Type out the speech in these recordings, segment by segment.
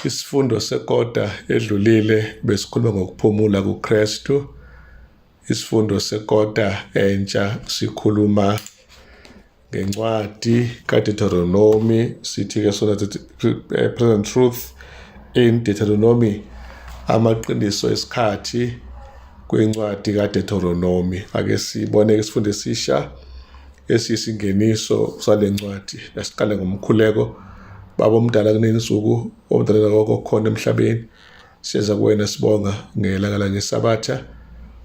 Isifundo sekota edlulile besikhuluma ngokuphumula kuKristu. Isifundo sekota entsha sikhuluma ngencwadi kaDeuteronomy, sithi-ke sona Present Truth in Deuteronomy, amaqiniso esikhathi kwincwadi kaDeuteronomy. Ake sibone isifundo esisha esiyisingeniso sale ncwadi. Asiqale ngomkhuleko. Baba omdala kunensuku, omdala kokukhona emhlabeni, siyeza kuwena sibonga ngelanga langeSabatha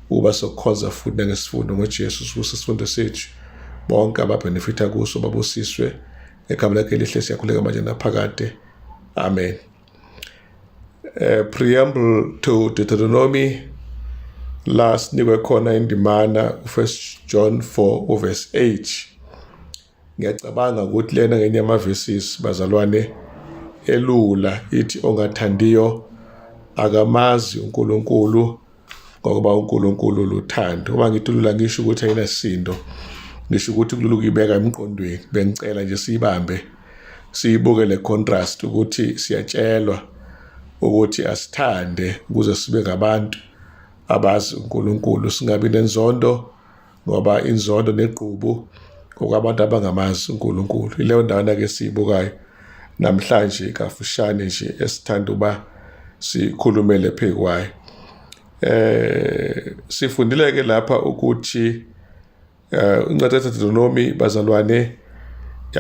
ukuba sokukhonza futhi nangesifundo ngoJesu, sibuse isifundo sethu, bonke ababhenefitha kuso babusiswe ngegama lakhe elihle siyakhuleka manje naphakade, amen. Preamble to Deuteronomy, la sinikwe khona indimana u-1 John 4 uverse 8. Ngiyacabanga ukuthi lena ngenye yama-verses, bazalwane, elula, ithi ongathandiyo akamazi uNkulunkulu, ngokuba uNkulunkulu luthando. Uma ngithi lula, ngisho ukuthi ayinasindo, ngisho ukuthi kulula ukuyibeka emqondweni. Bengicela nje siyibambe, siyibuke le contrast, ukuthi siyatshelwa ukuthi asithande ukuze sibe ngabantu abazi uNkulunkulu, singabi nenzondo, ngoba inzondo negqubu okwabantu abangamazi uNkulunkulu. Ileyo ndawana ke siyibukayo namhlanje kafushane nje, esithanda uba sikhulumele phekwayo. Sifundile ke lapha ukuthi incwadi yaseDeuteronomy, bazalwane,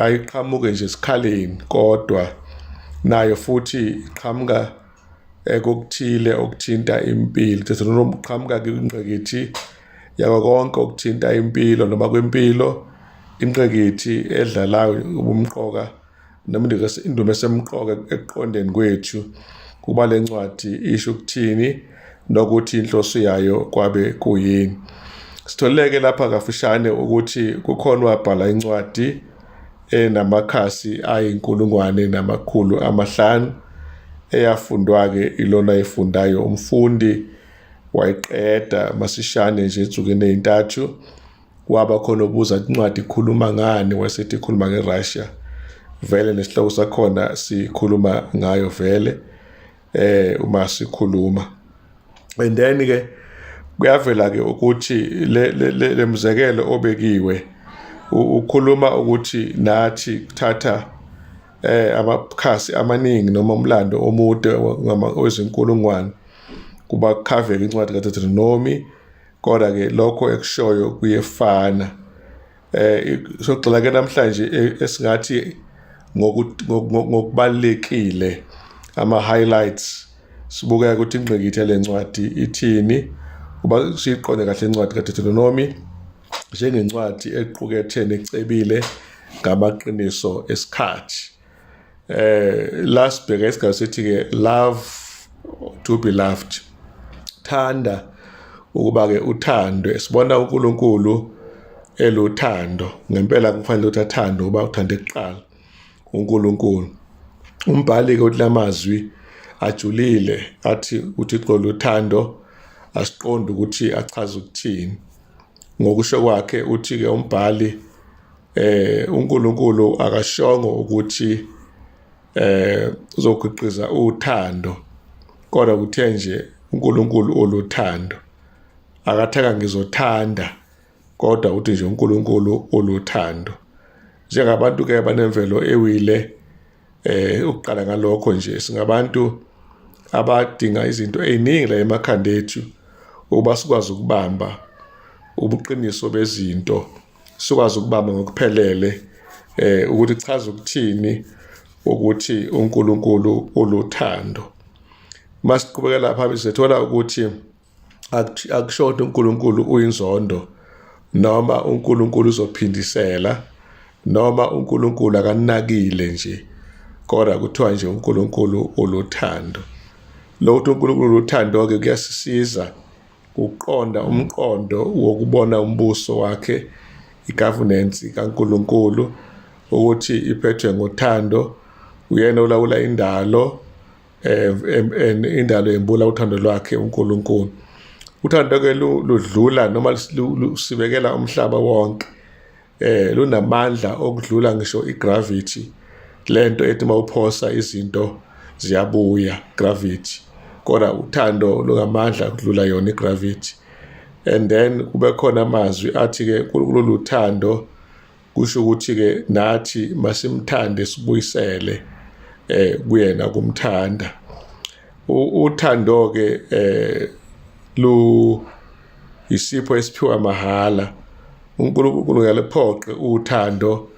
ayiqhamuke nje esikhaleni, kodwa nayo futhi iqhamuka kokuthile okuthinta impilo. Deuteronomy uqhamuka kwingqikithi yako konke okuthinta impilo noma kwempilo, ingqikithi edlalayo ubumqoka noma indumo esemqoka ekuqondeni kwethu kuba le ncwadi isho ukuthini nokuthi inhloso yayo kwabe kuyini. Sitholeke lapha kafushane ukuthi kukhona wabhala incwadi enamakhasi ayi-1500, eyafundwa-ke ilona efundayo umfundi, wayiqeda masishane nje ensukwini ey'ntathu. Kwaba khona obuza incwadi ikhuluma ngani, wayesethi ikhuluma ngeRussia vele, nesihloko sakhona sikhuluma ngayo vele uma sikhuluma. And then ke kuyavela ke ukuthi le lemzekelo obekiwe ukhuluma ukuthi nathi kuthatha amakhasi amaningi noma umlando omude wezinkulungwane kuba kukhaveke incwadi kaDeuteronomy, kodwa ke lokho ekushoyo kuyefana. Sogxila ke namhlanje esingathi ngokubalekile ama highlights, sibukeka ukuthi ingqikithi lencwadi ithini, uba siyiqonde kahle incwadi kaDeuteronomy njengencwadi equkethe necebile ngamaqiniso esikhathi. La sibheka isigaba sithi ke love to be loved, thanda ukuba ke uthandwe. Sibona uNkulunkulu eluthando ngempela, kufanele ukuthi athandwe uba uthande kuqala uNkulunkulu. Umbhali ke uthi lamazwi ajulile athi uThixo luthando, asiqonde ukuthi achaza ukuthini. Ngokusho kwakhe uthi ke umbhali uNkulunkulu akashongo ukuthi uzokhiqiza uthando, kodwa kuthe nje uNkulunkulu oluthando. Akathaka ngizothanda, kodwa uthi nje uNkulunkulu oluthando. Njengabantu ke abanemvelo ewile, ukuqala ngalokho nje, singabantu abadinga izinto eziningi la emakhanda ethu ukuba sikwazi ukubamba ubuqiniso bezinto, sikwazi ukubamba ngokuphelele ukuthi chaza ukuthini ukuthi uNkulunkulu uluthando. Masiqhubekela lapha sithola ukuthi akusho ukuthi uNkulunkulu uyinzondo, noma uNkulunkulu uzophindisela, noma uNkulunkulu akanakile nje, kodwa kuthiwa nje uNkulunkulu uluthando. Lokhu uNkulunkulu uluthando ke kuyasisiza ukuqonda umqondo wokubona umbuso wakhe, igovernance kaNkulunkulu, ukuthi iphethwe ngothando. Uyena olawula indalo, indalo yembula uthando lwakhe uNkulunkulu. Uthando ke ludlula noma lusibekela umhlaba wonke, lunamandla okudlula ngisho igravity, lento ethi mawuphosa izinto ziyabuya, gravity, kodwa uthando lungamandla kudlula yona igravity. And then kube khona amazwi athi-ke uNkulunkulu uthando, kusho ukuthi-ke nathi masimthande sibuyisele kuyena kumthanda. Uthando-ke lu isipho esiphiwa mahhala. uNkulunkulu uyaliphoqe uthando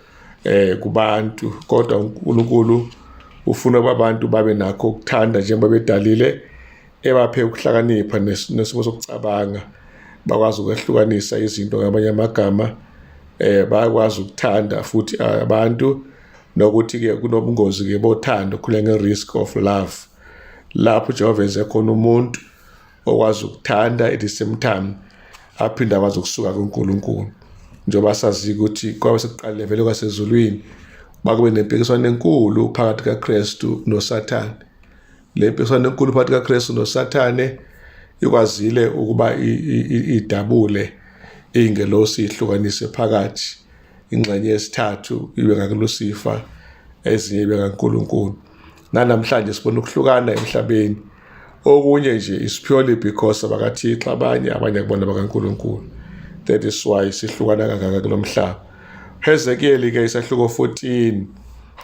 kubantu, kodwa uNkulunkulu ufuna abantu babe nakho ukuthanda njengoba bedalile, ebaphe ukuhlakanipha nesimo sokucabanga, bakwazi ukwehlukanisa izinto. Ngamanye amagama, bayakwazi ukuthanda futhi abantu, nokuthi-ke kunobungozi-ke bothando, khule nge-risk of love, lapho uJehova enze khona umuntu okwazi ukuthanda, at the same time aphinde akwazi ukusuka kuNkulunkulu, njengoba sazi ukuthi kwabe sekuqalile vele kwasezulwini bakube nempikiswano enkulu phakathi kaKristu noSathane. Le mpikiswano enkulu phakathi kaKristu noSathane ikwazile ukuba idabule iy'ngelosi, ihlukanise phakathi, ingxenye yesithathu ibe ngakuLusifa, ezinye ibe ngaNkulunkulu. Nanamhlanje sibona ukuhlukana emhlabeni. Okunye nje is purely because abakaThixo abanye, abanye kubona bakaNkulunkulu. That is why sihlukana kangaka kulo mhlaba. Hezekiel ke isahluko 14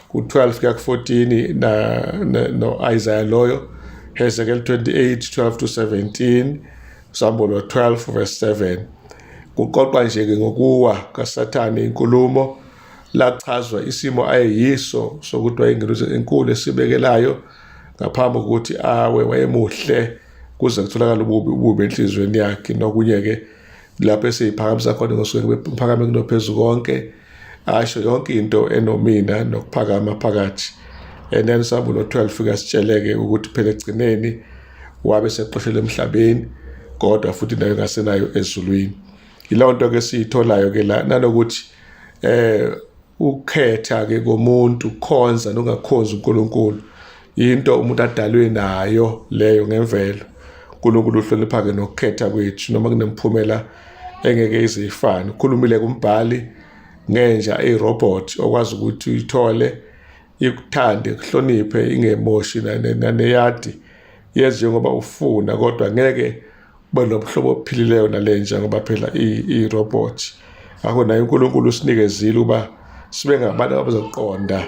ku-12 kuya ku-14 na no Isaiah loyo, Hezekiel 28 12 to 17, Sambulo 12 verse 7. Kuqoqwa nje ke ngokuwa kaSathane inkulumo, lachazwa isimo ayeyiso sokuthi wayengelosi enkulu esibekelayo ngaphambi kokuthi awe, wayemuhle kuze kutholakala ububi enhliziyweni yakhe, nokunye-ke lapho eseyiphakamisa khona ngosuke phakame kunophezu konke, asho yonke into enomina nokuphakama phakathi. And then Sambulo 12 fika sitsheleke ukuthi phela egcineni wabe sexoshelwe emhlabeni, kodwa futhi nayo engasenayo ezulwini. Yileyo nto ke siyitholayo ke la, nanokuthi ukukhetha ke komuntu ukukhonza nokungakhonzi uNkulunkulu into umuntu adalwe nayo leyo ngemvelo. uNkulunkulu uhlonipha ke nokukhetha kwethu noma kunemphumela engeke ize ifane. Ukhulumile kumbhali ngenja eyirobot okwazi ukuthi uyithole ikuthande, ikuhloniphe, ingemoshi naneyadi, yenze njengoba ufuna, kodwa ngeke ube nobuhlobo obuphilileyo nalenja ngoba phela i-robot. Ngakho naye uNkulunkulu usinikezile ukuba sibe ngabantu abazoqonda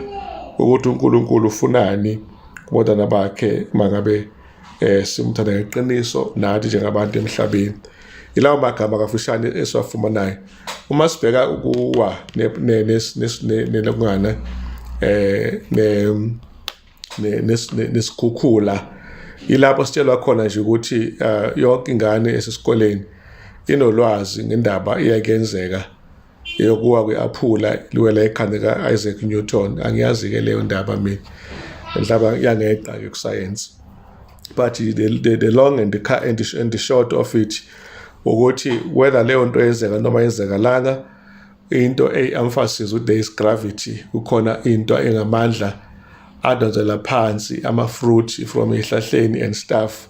ukuthi uNkulunkulu ufunani kubantwana bakhe uma ngabe simthanda ngeqiniso nathi njengabantu emhlabeni. Ilawo magama kafushane esiwafumanayo uma sibheka ukuwa nelokungana nesikhukhula. Ilapho sitshelwa khona nje ukuthi yonke ingane esesikoleni inolwazi ngendaba iyakenzeka yokuwa kwe-aphula liwela ekhanda ka-Isaac Newton. Angiyazi-ke leyo ndaba mina, mhlawumbe yangeqa-ke kusayensi, but the long and the short of it ukuthi whether leyo nto yenzeka noma yenzekalanga, into eyi-emphasis ukuthi there is gravity, kukhona into engamandla adonsela phansi ama-fruit from ey'hlahleni and stuff,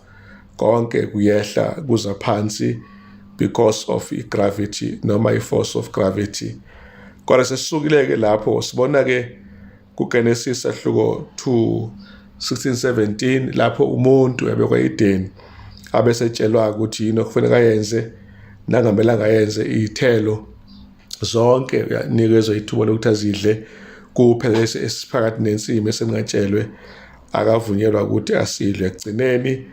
konke kuyehla kuza phansi because of i-gravity noma i-force of gravity. Kodwa sesisukile-ke lapho, sibona-ke kuGenesis ahluko 2 16 17, lapho umuntu ebekwa eEdeni abesetshelwa ukuthi yini okufanele ayenze nangamelanga ayenze. Iy'thelo zonke uyanikezwa ithuba lokuthi azidle, kuphela esiphakathi nensimi esenqatshelwe akavunyelwa ukuthi asidle. Ekugcineni,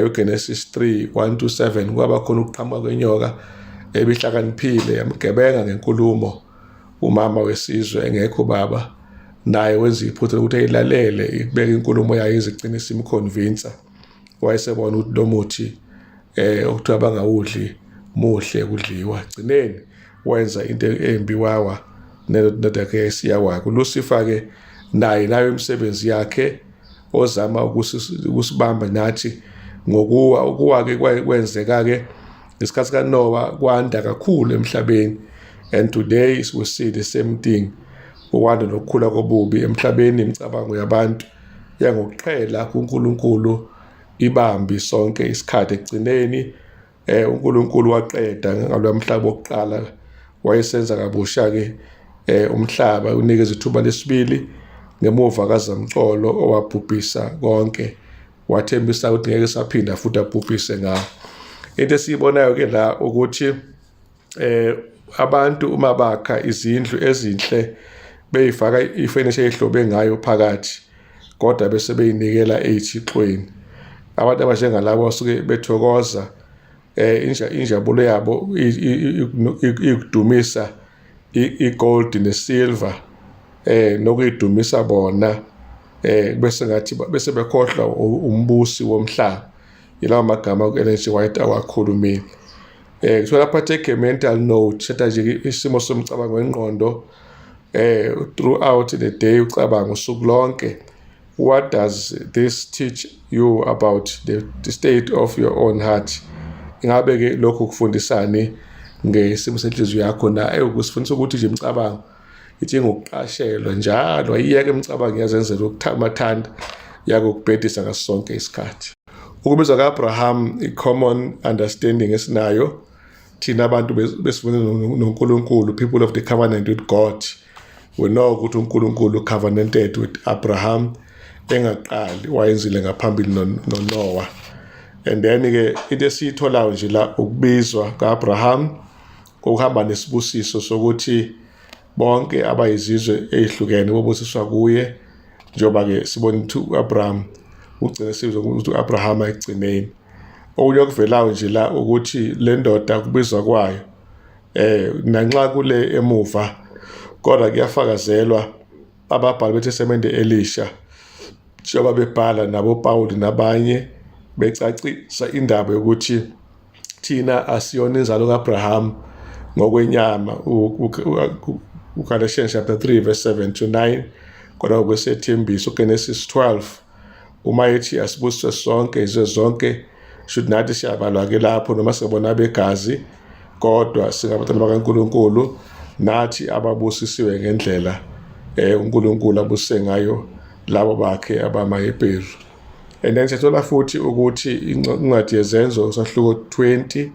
uGenesis 3 1 to 7, kwaba khona ukuqhamuka kwenyoka ebihlakaniphile, yamgebenga ngenkulumo umama wesizwe engekho baba. Naye wenza iphutha lokuthi ayilalele, ikubeka inkulumo yayo, izigcine simconvince, wayesebona ukuthi lo muthi okuthiwa bangawudli muhle kudliwa. Gcineni wenza into embi, wawa, nendoda yakhe siyawa. Lucifer ke naye nayo imisebenzi yakhe ozama ukusibamba nathi ngokuwa. Ukuwa ke kwenzeka ke ngesikhathi kaNoah, kwanda kakhulu emhlabeni, and today we see the same thing, ukwanda nokukhula kobubi emhlabeni. Imicabango yabantu yangokuqhela kuNkulunkulu ibambi sonke isikhathi. Ekugcineni uNkulunkulu waqeda ngalo mhlaba wokuqala, wayesenza kabusha ke umhlaba, unikeza ithuba lesibili. Ngemuva kazamcolo owabhubhisa konke, wathembisa ukuthi ngeke saphinda futhi abhubhise ngawo. Into esiyibonayo ke la ukuthi abantu uma bakha izindlu ezinhle beyifaka ifenisha ehlobe ngayo phakathi, kodwa bese beyinikela eyithixweni. Abantu abanjengalabo basuke bethokoza, injabulo yabo ikudumisa igold nesilver, nokuyidumisa bona, bese ngathi bese bekhohlwa umbusi womhlaba. Yilawo magama u-Ellen G. White awakhulumile. Kuthiwa lapha take a mental note, thatha nje isimo somcabango wengqondo throughout the day, ucabanga usuku lonke. What does this teach you about the state of your own heart? Ingabe ke lokhu kufundisani ngesimo senhliziyo yakho na? Kusifundisa ukuthi nje imicabango ithi ngokuqashelwa njalo, ayiyeke imicabango iyazenzela ukuthamathanda yakukubhedisa ngaso sonke isikhathi. Ukubizwa kaAbraham, i-common understanding esinayo thina abantu besifuna noNkulunkulu, people of the covenant with God, we know ukuthi uNkulunkulu covenanted with Abraham engaqali, wayenzile ngaphambili noNoah. And then ke into esiyitholayo nje la ukubizwa kaAbraham okuhamba nesibusiso sokuthi bonke abayizizwe ezihlukene bobusiswa kuye, njengoba ke sibona ukuthi uAbraham ugcine sibizwa ukuthi uAbraham ekugcineni. Okunye okuvelayo nje la ukuthi le ndoda kubizwa kwayo nanxa kule emuva, kodwa kuyafakazelwa ababhali beTestamente Elisha njengoba bebhala nabo Paul nabanye becacisa indaba yokuthi thina asiyona inzalo kaAbraham ngokwenyama, uGalatians chapter 3 verse 7 to 9, kodwa ngokwesethembiso uGenesis 12 uma ethi asibusiswe sonke izwe zonke, shuthi nathi siyabalwa ke lapho, noma singabona begazi, kodwa singabantwana bakaNkulunkulu nathi ababusisiwe ngendlela uNkulunkulu abuse ngayo labo bakhe abamaHebheru. And then siyathola futhi ukuthi incwadi yeZenzo sahluko 20,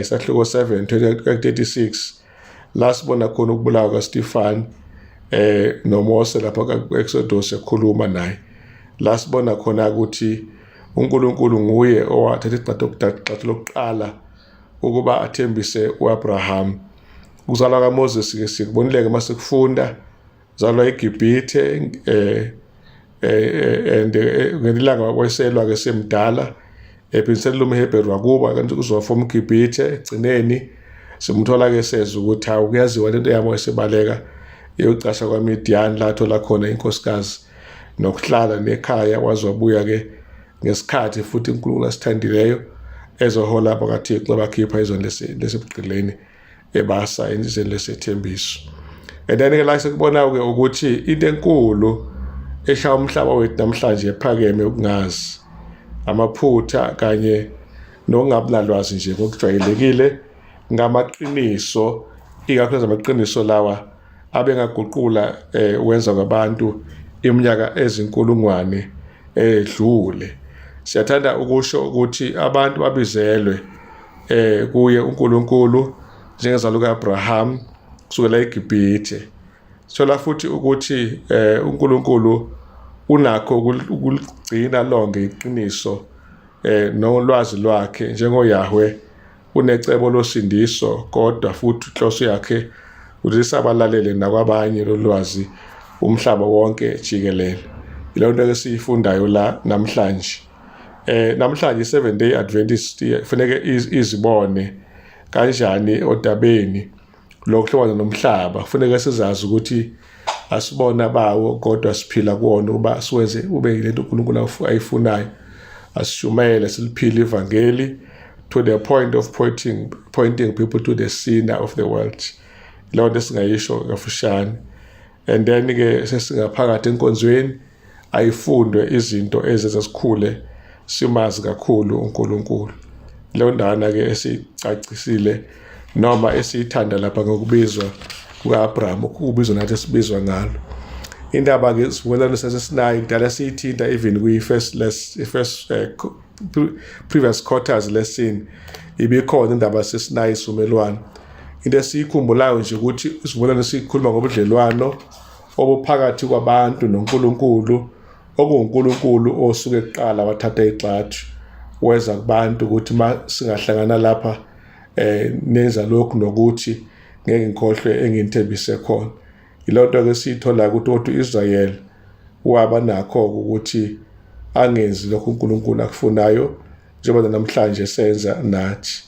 sahluko 7 36, la sibona khona ukubulawa kaStefan noMose lapha ku-Exodus ekhuluma naye, la sibona khona ukuthi uNkulunkulu nguye owathatha igxathu lokuqala ukuba athembise uAbraham. Ukuzalwa kaMoses ke sikubonile ke masikufunda, zalwa eGibhithe, and ngelanga wabuyiselwa ke semdala ephindiselela umHebheru wakuba, kanti uzofa umGibhithe. Egcineni simthola ke sezwe ukuthi hawu, kuyaziwa lento yami, wayesebaleka eyocasha kwaMidian la athola khona inkosikazi nokuhlala nekhaya, waze wabuya ke ngesikhathi futhi uNkulunkulu asithandileyo ezohola abakaThixo bakhipha izwe lesebugqileni ebasa ezweni lesethembiso. And then ke la sekubonayo ke ukuthi into enkulu eshaya umhlaba wethu namhlanje ephakeme ukungazi, amaphutha kanye nokungabi nalwazi nje ngokujwayelekile ngamaqiniso, ikakhulukazi amaqiniso lawa abengaguqula wenza kwabantu iminyaka ezinkulungwane edlule. Siyathanda ukusho ukuthi abantu babizelwe kuye uNkulunkulu njengezalo kaAbraham kusukela eGibhithe. Sithola futhi ukuthi uNkulunkulu unakho ukuligcina lonke iqiniso nolwazi lwakhe njengoYahweh unecebo losindiso, kodwa futhi inhloso yakhe ukuthi lisabalalele nakwabanye lolwazi umhlaba wonke jikelele. Yileyo nto esiyifundayo la namhlanje. Namhlanje i-Seventh Day Adventist kufuneke izibone kanjani odabeni lokuhlobana nomhlaba. Kufuneka sizazi ukuthi asibona bawo, kodwa siphila kuwona ukuba siwenze ube yilento uNkulunkulu ayifunayo. Asishumayele, siliphile ivangeli to the point of pointing people to the sinner of the world. Leyo nto esingayisho kafushane. And then ke sesingaphakathi enkonzweni, ayifundwe izinto ezenza sikhule simazi kakhulu uNkulunkulu. Leyo ndana ke esicacisile noma esiyithanda lapha ngokubizwa kukaAbraham, ukubizwa nathi esibizwa ngalo. Indaba ke isivumelwano saseSinayi kudala siyithinta, even kwi-first less first previous quarters lesson ibikhona indaba yaseSinayi, isivumelwano. Into esiyikhumbulayo nje ukuthi isivumelwano sikhuluma ngobudlelwano obuphakathi kwabantu noNkulunkulu, okuwuNkulunkulu osuke kuqala wathatha igxathu weza kubantu ukuthi uma singahlangana lapha nenza lokhu nokuthi ngeke ngikhohlwe enginithembise khona. Yilonto ke siyithola ukuthi kodwa uIsrael waba nakho ukuthi angenzi lokhu uNkulunkulu akufunayo njengoba namhlanje senza nathi.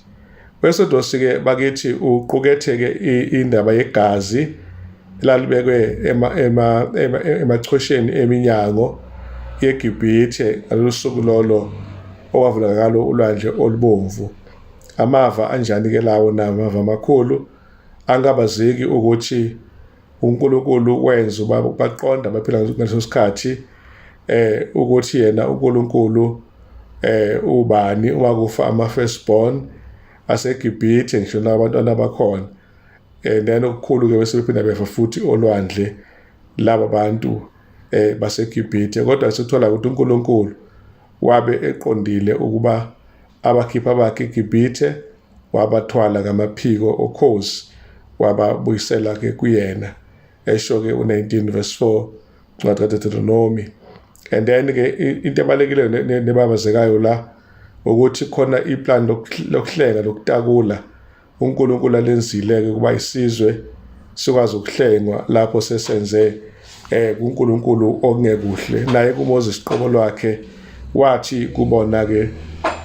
Wesodosi-ke bakithi uqukethe-ke indaba yegazi elalibekwe emachosheni eminyango yeGibhithe ngalolu suku lolo okwavuleka ngalo ulwandle olubomvu. Amava anjani-ke lawo na? Amava amakhulu angabazeki ukuthi uNkulunkulu wenza uba baqonda baphila ngaleso sikhathi ukuthi yena uNkulunkulu ubani uma kufa ama firstborn aseGibhithe ngisho nabantwana bakhona. And then okukhulu ke bese bephinda befa futhi olwandle laba bantu baseGibhithe. Kodwa sithola ukuthi uNkulunkulu wabe eqondile ukuba abakhipha bakhe eGibhithe, wabathwala ngamaphiko okhozi wababuyisela ke kuyena, esho ke u19 verse 4 ncwadi kaDeuteronomy. And then ke into ebalekile nebabazekayo la ukuthi khona iplan lokuhlenga lokutakula uNkulunkulu alenzile-ke ukuba isizwe sikwazi ukuhlengwa lapho sesenze kuNkulunkulu okungekuhle. Naye kuMoses qobo lwakhe wathi kubona ke,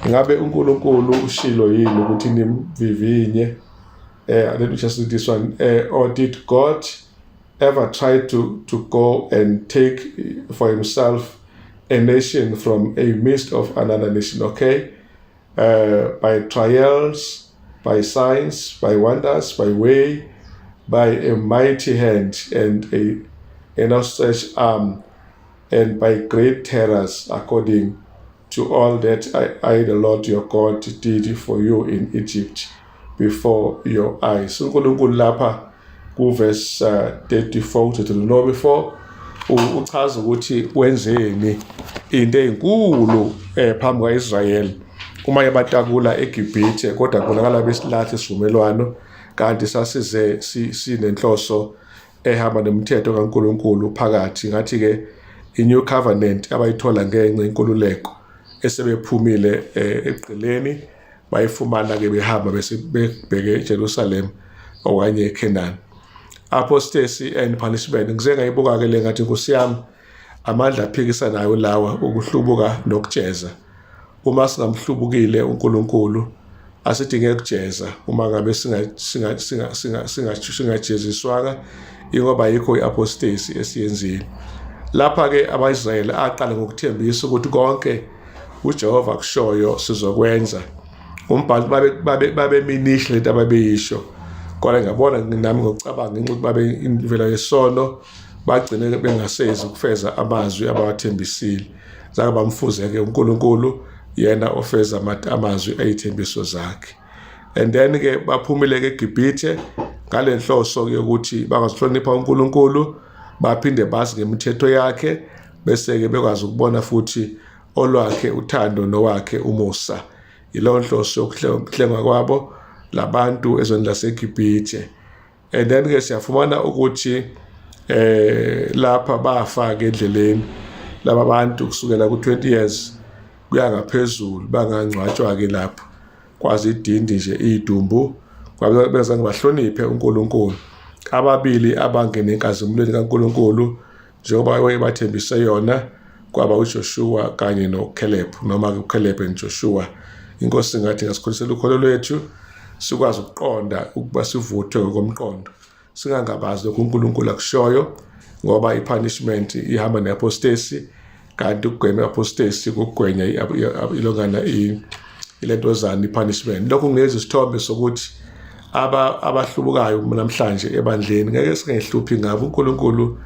ngabe uNkulunkulu ushilo yini ukuthi nimvivinye? Let me just read this one. Or did God ever try to go and take for himself a nation from a midst of another nation? Okay, by trials, by signs, by wonders, by way, by a mighty hand and an outstretched arm, and by great terrors, according to all that I the Lord your God did for you in Egypt before your eyes. uNkulunkulu lapha kuverse 34 Deuteronomy 4 uchaza ukuthi wenzeni into ezinkulu phambi kwaIsrael uma ebatakula eGibhithe, kodwa kubonakala besilahla isivumelwano kanti sasize sinenhloso ehamba nomthetho kaNkulunkulu phakathi. Ngathi ke i-New Covenant abayithola ngenxa inkululeko esebephumile egqileni bayifumana ke behamba bese bebheke eJerusalem okanye eCanaan. Apostasy and punishment, ngize ngayibuka ke le ngathi Nkosi yami, amandla aphikisanayo lawa, ukuhlubuka nokujeza. Uma singamhlubukile uNkulunkulu asidinge ukujeza, uma ngabe singajeziswanga ingoba yikho i-apostasy esiyenzile. Lapha ke abaIsrayeli aqala ngokuthembisa ukuthi konke uJehova akushoyo sizokwenza. Umbhalo babe minishle lento ababeyisho, kodwa ngiyabona nami ngokucabanga ngenxa yokuthi babe imvelo yesono bagcine bengasezi ukufeza amazwi abawathembisile. Zange bamfuze-ke uNkulunkulu yena ofeza amazwi ayithembiso zakhe. And then ke baphumile ke eGibhithe ngale nhloso yokuthi bangazihlonipha uNkulunkulu, baphinde bazi ngemithetho yakhe, bese ke bekwazi ukubona futhi olwakhe uthando nowakhe umusa. Yileyo nhloso yokuhlengwa kwabo labantu ezweni laseGibhithe. And then ke siyafumana ukuthi lapha bafa ke endleleni laba bantu kusukela ku-20 years kuya ngaphezulu, bangangcwatshwa ke lapho kwazi idindi nje idumbu, kwabe bezange bahloniphe uNkulunkulu. Ababili abangena enkazimulweni kaNkulunkulu njengoba wayebathembise yona kwaba uJoshua kanye noCaleb, noma uCaleb and Joshua. Inkosi ngathi ngasikhulisela ukholo lwethu sikwazi ukuqonda ukuba sivuthwe ngokomqondo, singangabazi lokhu uNkulunkulu akushoyo, ngoba i-punishment ihamba ne-apostasy, kanti ukugwema i-apostasy kugwenya ilongana ilentozana i-punishment. Lokhu ngezi isithombe sokuthi abahlubukayo namhlanje ebandleni ngeke singehluphi ngabo, uNkulunkulu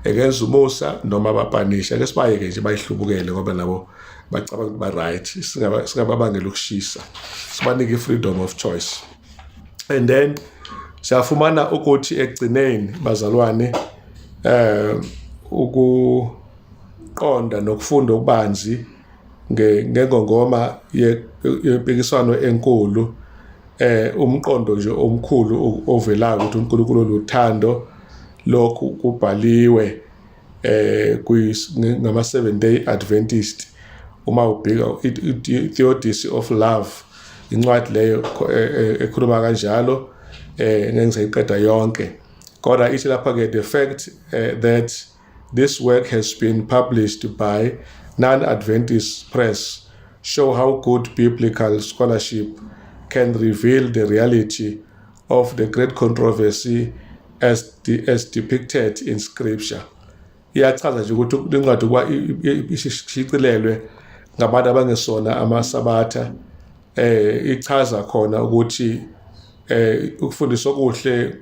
engenza umusa noma abapanisha. Ake sibayeke nje bayihlubukele ngoba nabo bacabanga ukuthi ba-right, singababangela ukushisa, sibanike i-freedom of choice. And then siyafumana ukuthi ekugcineni bazalwane ukuqonda nokufunda okubanzi ngengongoma yempikiswano enkulu, umqondo nje omkhulu ovelayo ukuthi uNkulunkulu oluthando. Lokhu kubhaliwe ngama Seven Day Adventist. Uma ubheka i-Theodicy of Love, incwadi leyo ekhuluma kanjalo, ngeke ngisayiqeda yonke, kodwa ithi lapha ke, "The fact that this work has been published by non-Adventist press show how good biblical scholarship can reveal the reality of the great controversy as depicted in scripture." Iyachaza nje ukuthi lencwadi kuba ishicilelwe ngabantu abangesona amasabatha, ichaza khona ukuthi ukufundiswa okuhle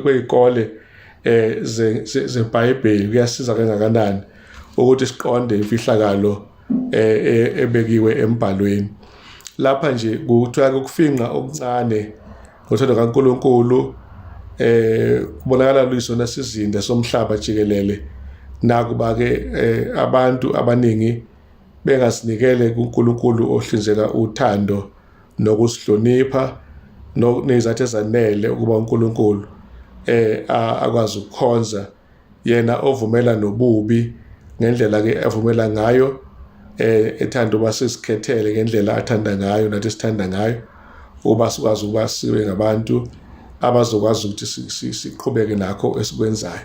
kwezikole zeBhayibheli kuyasiza kangakanani ukuthi siqonde imfihlakalo ebekiwe embhalweni. Lapha nje kuthiwa ukufinqa okuncane ngothando kaNkulunkulu kubonakala luyisona sizinda somhlaba jikelele, nakuba ke abantu abaningi bengasinikele kuNkulunkulu ohlinzeka uthando nokusihlonipha nezathu ezanele ukuba uNkulunkulu akwazi ukukhonza, yena ovumela nobubi ngendlela ke avumela ngayo, ethanda uba sisikhethele ngendlela athanda ngayo nathi sithanda ngayo, ukuba sikwazi ukuba sibe ngabantu abazokwazi ukuthi siqhubeke nakho esikwenzayo.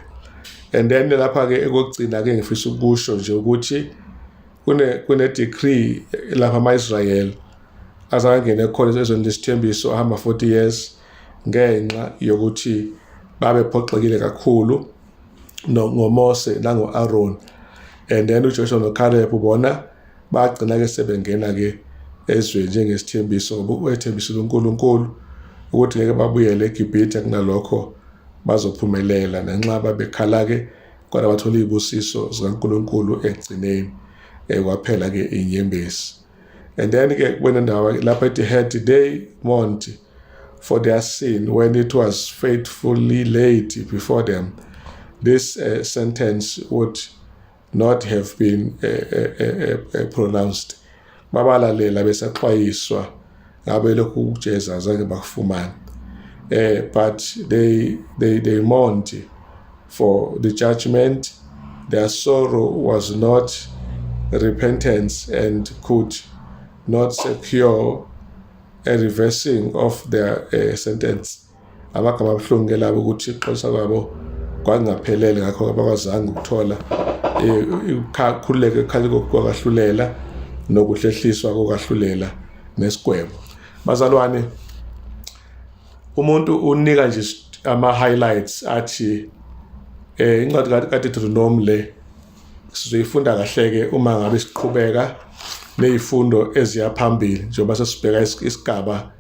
And then lapha ke ekugcina ke ngifisa ukusho nje ukuthi kune decree lapha ama-Israel azangene khona ezweni lesithembiso, ahamba 40 years ngenxa yokuthi babephoxekile kakhulu ngoMose nango-Aaron. And then uJoshua noCaleb bona bagcina ke sebengena ke ezweni njengesithembiso, ngoba wethembisile uNkulunkulu ukuthi ngeke babuyele eGibhithe, kunalokho bazophumelela. Nanxa babekhala ke, kodwa bathola izibusiso zikaNkulunkulu ekugcineni, kwaphela ke inyembezi. And then ke kwenendawo lapha ethi, "Had they mourned for their sin when it was faithfully laid before them, this sentence would not have been pronounced." Babalalela besaxwayiswa, ngabe lokhu ukujeza azange bakufumane. But they mourned for the judgment. Their sorrow was not repentance and could not secure a reversing of their sentence. Amagama abuhlungu ke labo, ukuthi ixolisa kwabo kwakungaphelele, ngakho abakwazanga ukuthola ukukhululeka ekukhaleni kokwahlulela nokuhlehliswa kokwahlulela nesigwebo. Bazalwane, umuntu unika nje ama-highlights athi incwadi kaDeuteronomy le sizoyifunda kahle ke uma ngabe siqhubeka nezifundo eziya phambili, njengoba sesibheka isigaba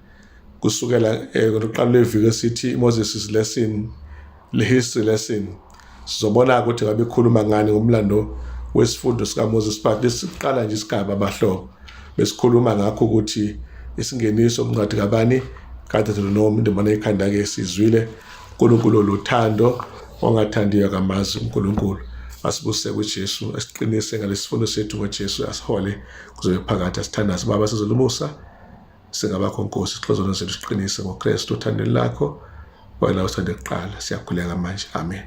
kusukela ngokuqala lweviki esithi Moses' lesson, le history lesson. Sizobona ukuthi ngabe ikhuluma ngani ngomlando wesifundo sika Moses, but lesiqala nje isigaba, bahlobo, besikhuluma ngakho ukuthi isingeniso kuncwadi kabani? KaDeuteronomy. Indima ekhanda ke sizwile, uNkulunkulu oluthando, ongathandiyo kamazi uNkulunkulu. Asibuse kuJesu, asiqinise ngalesifundo sethu ngoJesu, asihole kuze phakathi. Asithandaze. Baba sizolumusa, singabakho Nkosi, sixozono zethu, siqinise ngoKristu othandweni lakho, wena usande kuqala. Siyakhuleka manje, amen.